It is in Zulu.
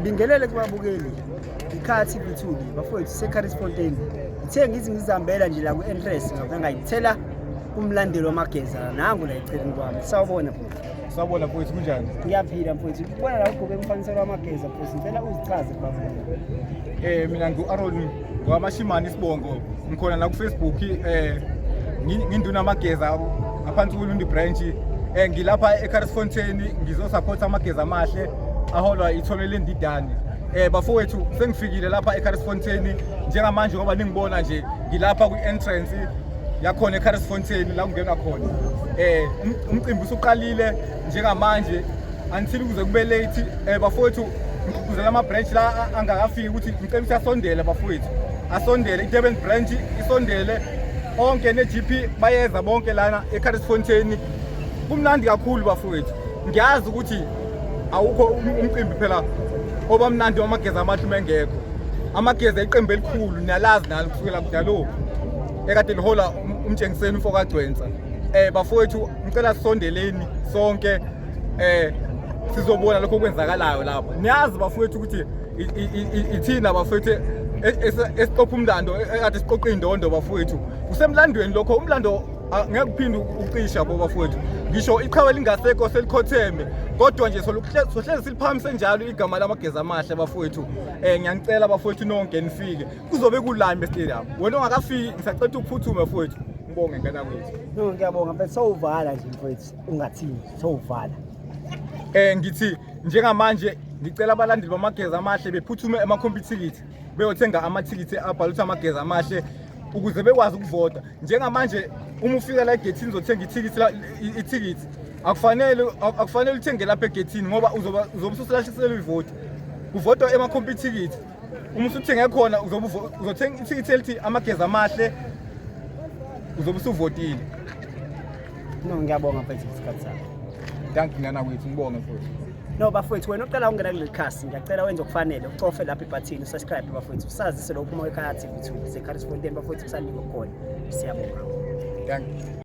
Ngibingelele kubabukeli. Ikhaya TV2 bafowethu seCarisfontein. Ngithe ngithi ngizihambela nje la ku-entrance ngavele ngayithela umlandeli wamageza nangu la eceleni kwami. Sawubona bhuti. Sawubona mfowethu, kunjani? Ngiyaphila mfowethu. Ubona la ugqoke umfaniselo wamageza mfowethu. Ngicela uzichaze kubabukeli. Mina ngu-Aaron ngwamashimane isibongo. Ngikhona la ku-Facebook nginduna amageza ngaphansi kweLundi branch. Ngilapha eCarisfontein ngizosupport amageza amahle aholwa ithole lendidane. Bafowethu, sengifikile lapha eCarisfontein njengamanje, ngoba ningibona nje ngilapha kwi-entrance yakhona eCarisfontein la kungenwa khona. Umcimbi usuqalile njengamanje until kuze kube late. Bafowethu, ngigqugquzela ama-branch la angakafiki ukuthi ngicela ukuthi asondele bafowethu, asondele. I-Durban branch isondele onke ne-GP bayeza bonke lana eCarisfontein. Kumnandi kakhulu bafowethu. Ngiyazi ukuthi awukho umcimbi phela oba mnandi wamageza amahle uma engekho. Amageza iqembu elikhulu, niyalazi nalo kusukela kudalo ekade lihola umtshengiseni umfo kaGcwensa. Bafowethu, ngicela sisondeleni sonke, sizobona lokho okwenzakalayo lapho. Niyazi bafowethu ukuthi ithina bafowethu esiqopha umlando ekade siqoqa indondo bafowethu. Kusemlandweni lokho, umlando ngeke uphinde ucisha bo bafowethu. Ngisho iqhawe lingasekho, selikhotheme, kodwa nje sohlezi siliphamise njalo igama lamageza amahle bafowethu. Ngiyanicela bafowethu nonke nifike, kuzobe kulime stadium. Wena ongakafiki, ngisacela ukuphuthume bafowethu. Ngibonge ngane kwethu. No, ngiyabonga mfethu. Sowuvala nje mfethu. Ungathini? Sowuvala. Ngithi njengamanje ngicela abalandeli bamageza amahle bephuthume ema-Computicket beyothenga amathikithi abhalwe ukuthi amageza amahle ukuze bekwazi ukuvota. Njengamanje uma ufika la egethini uzothenga ithikithi, ithikithi akufanele uthenge lapha egethini ngoba uzoba uzobe usulahliselwa ivoti. Kuvotwa ema-Computicket. Uma usuthenge khona uzobe uzothenga ithikithi elithi amageza amahle, uzobe usuvotile. No, ngiyabonga mfethu isikhathi sakho. Dankie ngana kwethu, ngibonge futhi. No bafowethu, wena oqala ukungena kuleli khasi, ngiyacela wenze okufanele, ucofe lapha ibhathini usubscribe bafowethu, usazise lo uphuma ekhaya TV2 seCarisfontein bafowethu, kusanikwa khona. Siyabonga. Dankie.